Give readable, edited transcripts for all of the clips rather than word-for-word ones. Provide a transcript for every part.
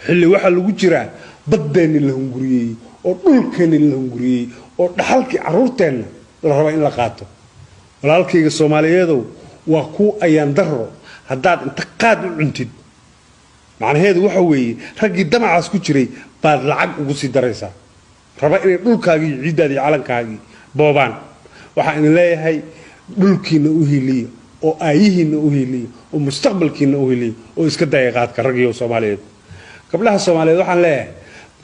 Xilli waxaa lagu jiraa baddeenni la hunguriyey oo dhulkeenni la hunguriyey oo dhaxalkii carruurteenna la raba in la qaato. Walaalkayga Soomaaliyeedow, waa kuu ayaan daro haddaad inta qaad u cuntid. Macnaheedu waxa weeye, raggii damacaas ku jiray baad lacag ugu sii daraysaa, raba inay dhulkaagii iyo ciiddaadii iyo calankaagii boobaan. Waxaan idin leeyahay, dhulkiinna u hiiliya oo aayihiinna u hiiliya oo mustaqbalkiinna u hiiliya oo iska daya qaadka, raggiyo Soomaaliyeed. Gabdhaha Soomaaliyeed waxaan leeyahay,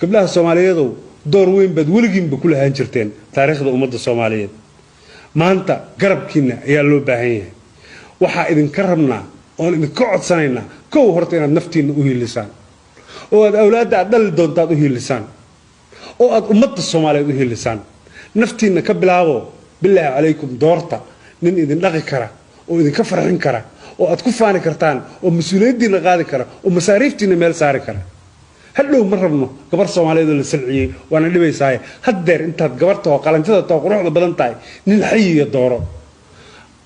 gabdhaha Soomaaliyeedow, door weyn baad weligiinba ku lahaan jirteen taariikhda ummadda Soomaaliyeed. Maanta garabkiinna ayaa loo baahan yahay. Waxaa idinka rabnaa oon idinka codsanaynaa, kow horta inaad naftiinna u hiilisaan oo aad awlaadda aad dhali doontaad u hiilisaan oo aad ummadda Soomaaliyeed u hiilisaan. Naftiinna ka bilaabo. Bilaahi calaykum, doorta nin idin dhaqi kara oo idinka farxin kara oo aad ku faani kartaan oo mas-uuliyaddiinna qaadi kara oo masaariiftiinna meel saari kara. Hadhow ma rabno gabar Soomaaliyeed oo la salciyey, waana dhibaysaaye. Haddeer intaad gabarta oo qalanjada tao quruxda badan tahay, nin xayiya dooro.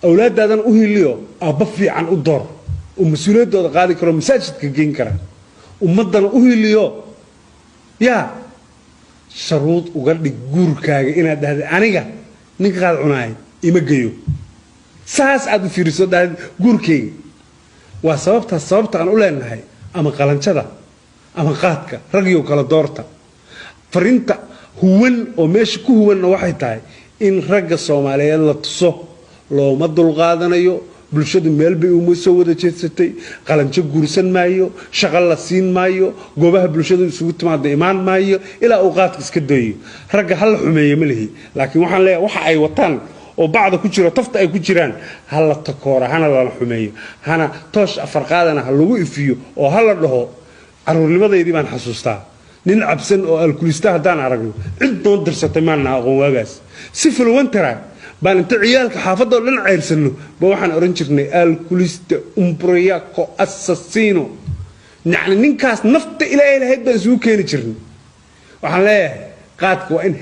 Awlaadaadan u hiliyo, aabba fiican u door oo mas-uuliyaddooda qaadi karo, masaajidka geyn kara. Ummaddana u hiliyo. Yaa sharuud uga dhig guurkaaga inaad dhahda, "Aniga ninka qaad cunaay ima geyo"? Saas aad u fiiriso, dhahda, "Guurkayga waa sababtaas." Sababta aan u leenahay ama qalanjada ama qaadka, ragyow, kala doorta. Fariinta huwan oo meesha ku huwanna waxay tahay in ragga Soomaaliyeed la tuso looma dulqaadanayo. Bulshadu meel bay uma soo wada jeedsatay. Qalanjo guursan maayo, shaqo la siin maayo, goobaha bulshadu isugu timaada imaan maayo ilaa uu qaadka iska dayo. Ragga ha la xumeeye ma lihi, laakiin waxaan leeyahay, waxa ay wataan oo bacda ku jiro, tafta ay ku jiraan, ha la takoora, hana lala xumeeyo, hana toosh afarqaadana ha lagu ifiyo oo ha la dhaho. Caruurnimadaydii baan xasuustaa, nin cabsan oo alkulista haddaan aragno, cid noo dirsatay maana aqoon waagaas. Si fulwantara baan inta ciyaalka xaafadda oo dhan ceyrsanno ba waxaan odhan jirnay, "Alcolista ubriaco assassino." Yacni ninkaas nafta Ilaahay lahayd baan isugu keeni jirnay. Waxaan leeyahay, qaadka waa in